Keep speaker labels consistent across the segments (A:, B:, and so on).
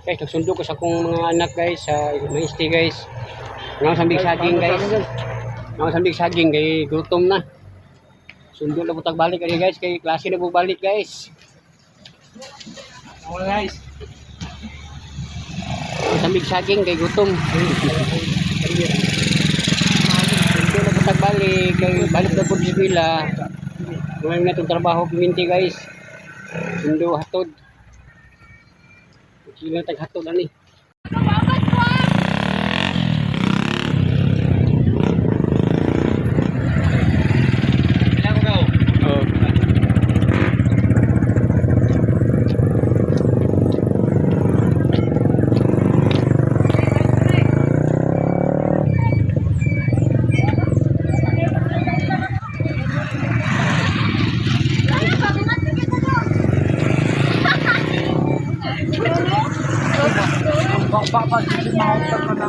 A: Guys, nagsundo ko sa akong mga anak, guys, sa maiste, guys. Nga sa big saging, guys. Nga sa big saging kay gutom na. Sundo na butag balik ani, guys, kay klase na balik, guys.
B: Mga guys.
A: Nga sa big saging kay gutom. Sundo na butag balik kay balik na pud sa eskwela. Ngayon na itong trabaho piminti, guys. Sundo hatod. Sila tag hatod ani.
B: Ilan ko gaw?
A: Oh.
B: Ba ba ba ka na.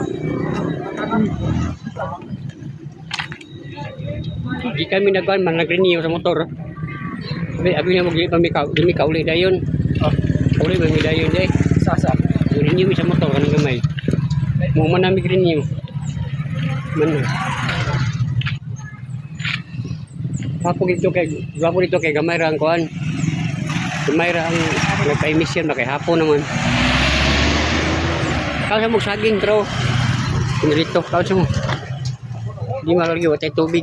A: Di kami nagkuhan, man nag-renew sa motor. Abi, abi na mag pa mi ka, dumi ka uli dayon.
B: Oh,
A: Uli ba mi dayon day.
B: sasa.
A: Renew mi sa motor kanang gamay. Mo man nami renew. Man na. Papo dito kay gwapo dito kay gamay ra ang kuan. Gamay ra ang nagka-emission ba kay hapon naman. Kaw sa mo saging bro. Dito kaw sa mo. Di malagi wa tay tubig.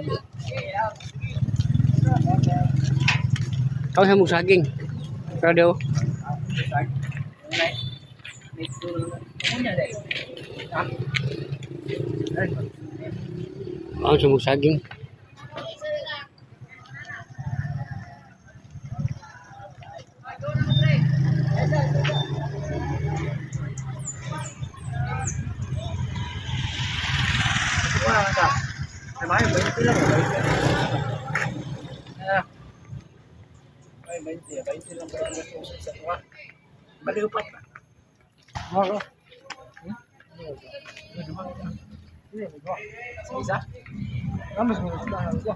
A: Kaw sa mo saging. Kaw daw. Kaw sa mo saging.
B: Wala ka. Ay, may 20 lang. 20. Ah. Ay, 20. 20 lang ba sa tuwa? Baliw pa. Oo. Sa isa? Vamos, mo sa isa.